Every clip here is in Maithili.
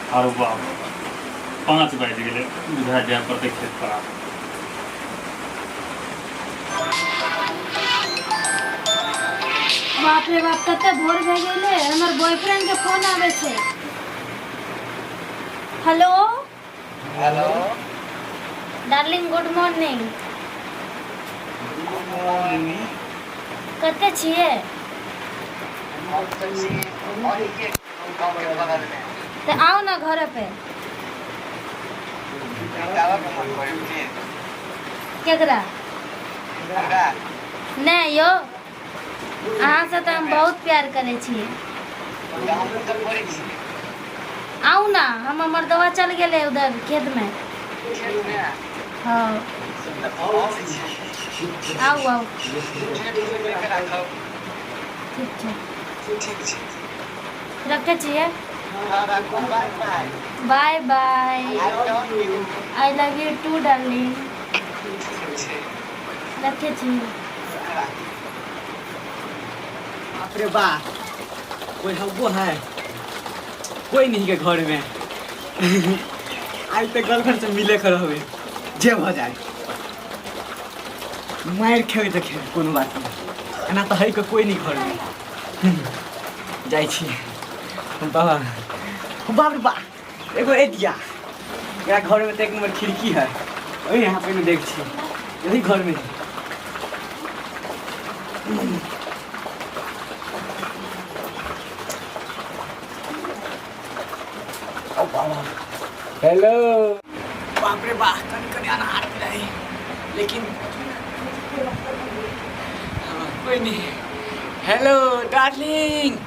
आरो बाप, 5 बाजि गेलै, बुझा जाय पड़तै खेत पर आब। बाप रे बाप, कते भोर भए गेलै। हमर बॉयफ्रेंड के फोन आबै छै। Hello. Hello. Darling, good morning. Good morning. कते छियै? हम तऽ छी अहीँके गाँवके बगलमे। तऽ आउ ने घर पे। भेटाबऽके मन करै की? केकरा? हमरा। नहि यौ, अहाँसँ तऽ हम बहुत प्यार करै छियै। तऽ हमहूँ तऽ करै छियै। आउ ना, हमर मर्दवा चल गेलै उधर खेतमे। खेतमे? हँ। तऽ अबै छी। आउ आउ। गेट खोलि कऽ राखब। ठीक छै। ठीक छै। रखै छियै। हँ, राखू। Bye bye. Bye bye. I love you. I love you too, darling. ठीक छै। रखै छी। राखू। बाप रे बा, कोई हब्बो है? कोई नहीं के घर में। आज तो गर्लफ्रेंड से मिले कर हवे, जे भ जाए, मार खेबै तऽ खेबै, कोनो बात नहीं। एना तऽ है के कोई नहीं घर में। जाइ छी। बाबा, बाप रे बा, एगो एटिया एकरा घर में तऽ एक नंबर खिड़की है। ओहि यहाँ पे देख छी, यही घर में है। हेलो। बाप रे बा, कनी कनी अनहार रहे, लेकिन हाँ, कोई नहीं। Hello darling.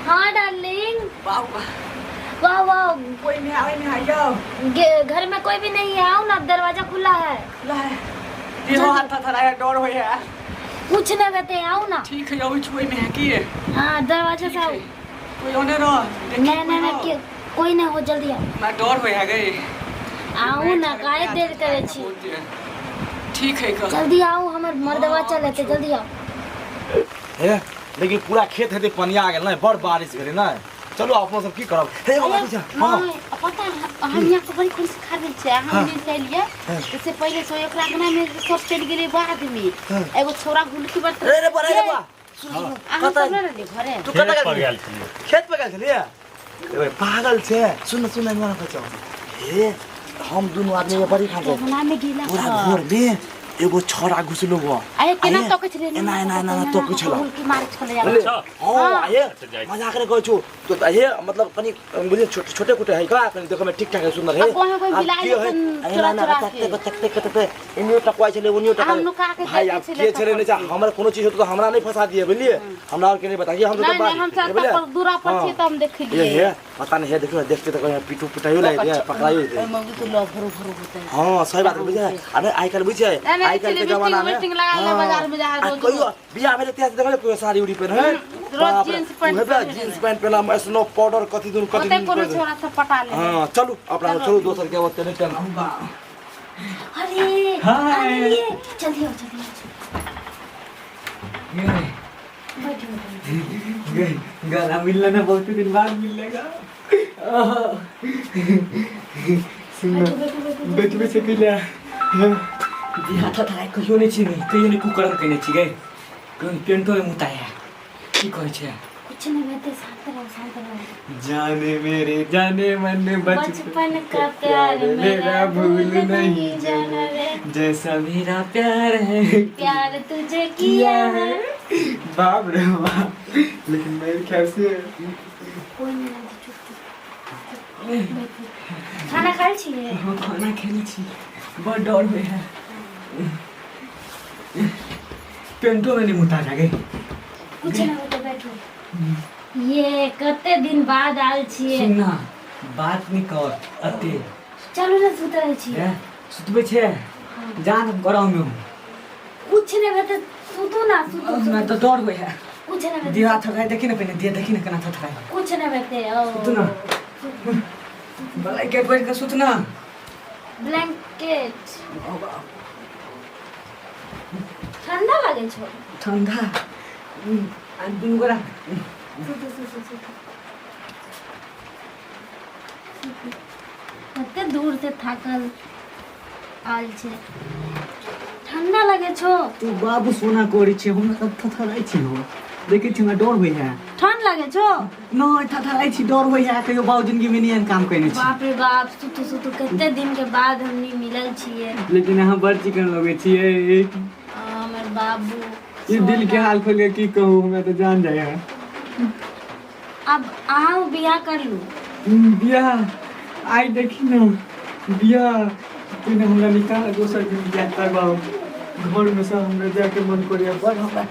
हाँ डार्लिंग। बाप। वाह वाह। कोई नहीं आवे, नहीं आइयो। घर में कोई भी नहीं है, आओ ना, दरवाजा खुला है। खुला है? देहो हाथ थर है, डर होय है। कुछ नहीं कहते, आओ ना। ठीक है, अबै छुए में है की? हाँ, दरवाजा से आओ। कोई होने रहो। नहीं नहीं नहीं, कोई नहीं हो, जल्दी आओ। मैं डर होय है गई। आओ ना, काहे देर करे छी? ठीक है का। जल्दी आओ, हमर मर्दवा चले थे, जल्दी आओ। हे, लेकिन पूरा खेत हेतै पनिया गेल नहि, बड़ बारिश भेलै ने। चलू, अपनो सब की करब। हे बाबा, अरे, पूछा, हाँ। नहीं, पता है, हम यहाँ के बड़ी खुशी खा गेल छै। हम मिल लिए से पहिले से ओकरा अंगना में सब चलि गेलै बाद में। एगो छोरा गुलकी बड़ रे रे बा, रे रे बा, सुन सुन। अहाँ सब नहि रहलियै घरे? तू कतऽ खेत पर गेल? गेल छलियै। खेत पर गेल छलियै? ए, पागल छै। सुन सुन, एना कहै हे, हम दुनू आदमी बड़ी खान अंगना में गेला। पूरा घर में एगो छौड़ा घुसलो हुआ। अरे, केना तकै छलै? एना एना एना एना तकै छलै। हुलकी मारै छलै। बुझलियै? अच्छा। हाँ, ये अच्छा, जाइ छी। मजाक नहि कहै छु तो। त हे, मतलब कनि बुझलियै, छोटे छोटे कुटे है का, कनि देखै में ठीक ठाक है, सुंदर है। आ कोई कोई आब बिलाइ के है? जैसन एना चोरा एना चोरा तकते के। तकते तकते एनियो टकवाइ छलै, ओनियो आ हम टकवाइ। नुका के भाई, देखै आब छलै के छलै नहि छै। तखन। हमरा कोनो चीज होतौ तऽ हमरा नहि फंसा दिए, बुझलियै? हमरा आरके नहि बता कि हम नहि नहि, हम सब बुझलियै? पर दूरा पर हाँ। छियै तऽ हम ये देखलियै। हे, पता नहीं है, देखियो, देखते तो कहीं पिटू पिटाइयो लागि जाए, पकड़ाइयो जाए। ओहिमे तो लव भरू भरू होतै। हाँ, सही बात बुझे। अरे, आइ काल्हि बुझे, नहीं, नहीं, आइ काल्हि के लिपस्टिक जमाना में विस्टिक लगा ले, बाजार में जा आ रोज। कहियो बियाह भेलै त्यास देखले कोई साड़ी उड़ी पहिन है? रोज बाप रे, जींस पैंट उहे पे पहिने। जींस पैंट पहिना, स्नो पाउडर कथी दुन कथी ओतै दुन कोनो पहिने। छोरा सब पटा ले। हाँ, चलू अपना, चलू, दोसर के ओते नहीं टेंशन। अरे। हाय। अरे, जल्दी आओ, जल्दी आओ। बैठो बैठो। गला मिलना ना, बहुत दिन बाद मिलेगा। सुन। बैठो बैठो बैठो। बैठबे से कहिला जी हाथ थाय कहियो नहीं छी, नहीं कहियो नहीं कुकरम कइने छी गई, कहियो पेंटो में मुताया, की कहै छै? कुछ नहीं बेटे, शांत रहो, शांत रहो। जाने मेरे जाने मन, बचपन का प्यार मेरा भूल नहीं जाना रे। जैसा मेरा प्यार है, प्यार तुझे किया है। बाप रे बाप, लेकिन मेरे ख्याल से कोई नहीं आती, चुप चुप बैठो। खाना खाइ छियै? हम खाना खेने छी। बड़ डर में है, पेंटो में नहीं मुता जागे। कुछ नहीं होते, बैठो। ये कते दिन बाद आयल छियै। सुन ना, बात नहीं कर अते। चलू ने, सुत रहै छियै। हैं? सुतबै छै? जान गरम में हूँ। कुछ नहीं हेतै, सुतू ना, सुतू। हमरा सुतू। तो डर होइ है। कुछ नहीं हेतै। दिया थकाइ देखी ने पहिने, दिया देखी ने केना थथराइ। कुछ नहीं हेतै ओ। सुतू ना, ब्लैंकेट ओढ़ि कऽ सुत ना। ब्लैंकेट, ठंडा लागै छौ? ठंडा आ दुनू गोरा सुतू सुतू सुतू। कते दूर से थाकल आयल छै। ठंडा लगे छो। तू बाबू सोना करै छै, हमरा तऽ थथराइ छी हो। देखै छी हमरा डर होइ है। ठंड लगे छो? नहि, थथराइ छी, डर होइ है। कहियो बाबू जिंदगी में एहन काम कयने छी। बाप रे बाप, सुतु सुतु, कते दिन के बाद हमनी मिलल छियै। लेकिन अहाँ बड़ चिकन लगै छियै। हमर बाबू। ई दिल के हाल खोल के की कहू, हमरा तऽ जान जाइ है। अब अहाँ बियाह कर लू। बियाह आइ देखी न, बियाह पहिने हमरा निकाल, दोसर दिन बियाह करबाउ। घरमे से हमरा जाके मन करैया बड़, हमरा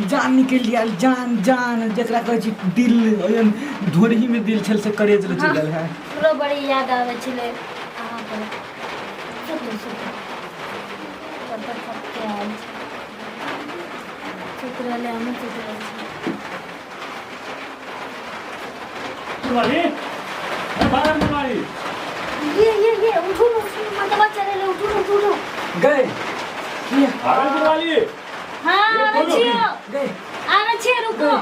जान निकलि गेल, जान जान जकरा कहै छी दिल, एहन ढोरहीमे दिल छल से करेज लऽ चलि गेल है। हमरो बड़ी याद आबै छलै अहाँके। सुतू सुतू, कतऽ थकके आयल छी। सुति रहलै, हमहूँ सुति रहल छी। वाली ए बारह वाली। ये उठू न, उठू न, मतबा चले ले, उठू न, उठू न। गए किया? बारह वाली। हाँ, आबै छियो। गए। आबै छियै, रुको।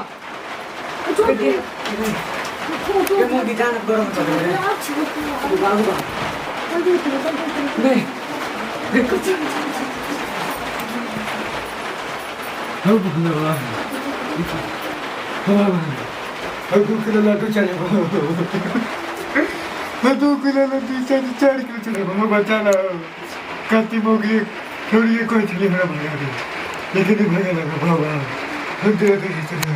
उठू गए। उठू उठू। गए मोगी जान गरम चल रे। आबै छी, उठू। बाबू बा। जल्दी उठू, जल्दी उठू। गए गए कुछ हो भगवान, हो 2 किलो लड्डू चढ़े, 2 किलो लड्डू 4 किलो चढ़े, हमर बच्चा ना कति मोगी छोड़िए कोई छली हमरा भगा दे, लेकिन भगा लगा बाबा हम दे दे चले।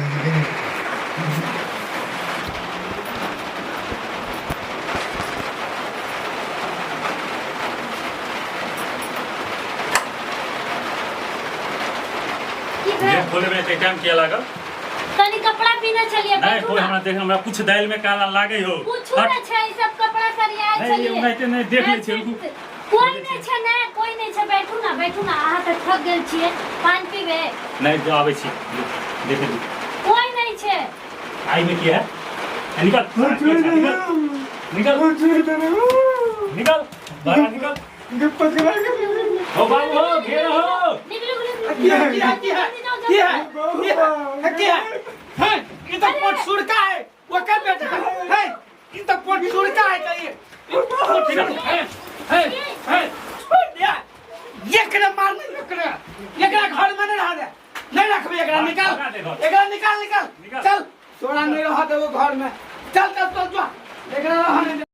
की भेल? गेट खोले में एते टाइम किया लागल? तनी कपड़ा पीने छलियै। नहीं बैठू कोई ना। हमरा देख, हमरा कुछ दालि में काला लागे हो। कुछो हट। नहि छै, ई सब कपड़ा सरियायल नहीं, छलियै। ओनाहिते नहि देख लै छियै, रुकू। कोई नहि छै ने, कोई नहि छै। बैठू ना, बैठू ना। अहाँ तऽ थक गेल छियै, पान पीबै? नहीं जो आबै छी, देख ली। कोई नहि छै। आई में की है? निकल निकल निकल निकल बाहर निकल। हो बाबू हो, घेर हो। निकलू निकलू। की है, की है, की है, की है, की है, की है? है ई तो पोट सुरका है, ओकर बेटा है। ई तो पोट सुरका है कहिए है है है, छोड़ दिया एकरा, मार नहीं एकरा, एकरा घर में नहीं रह दे, नहीं रखबे एकरा, निकाल एकरा, निकाल निकाल, चल तोरा नहीं रह देबो घर में, चल चल चल, जो एकरा रह नहीं दे।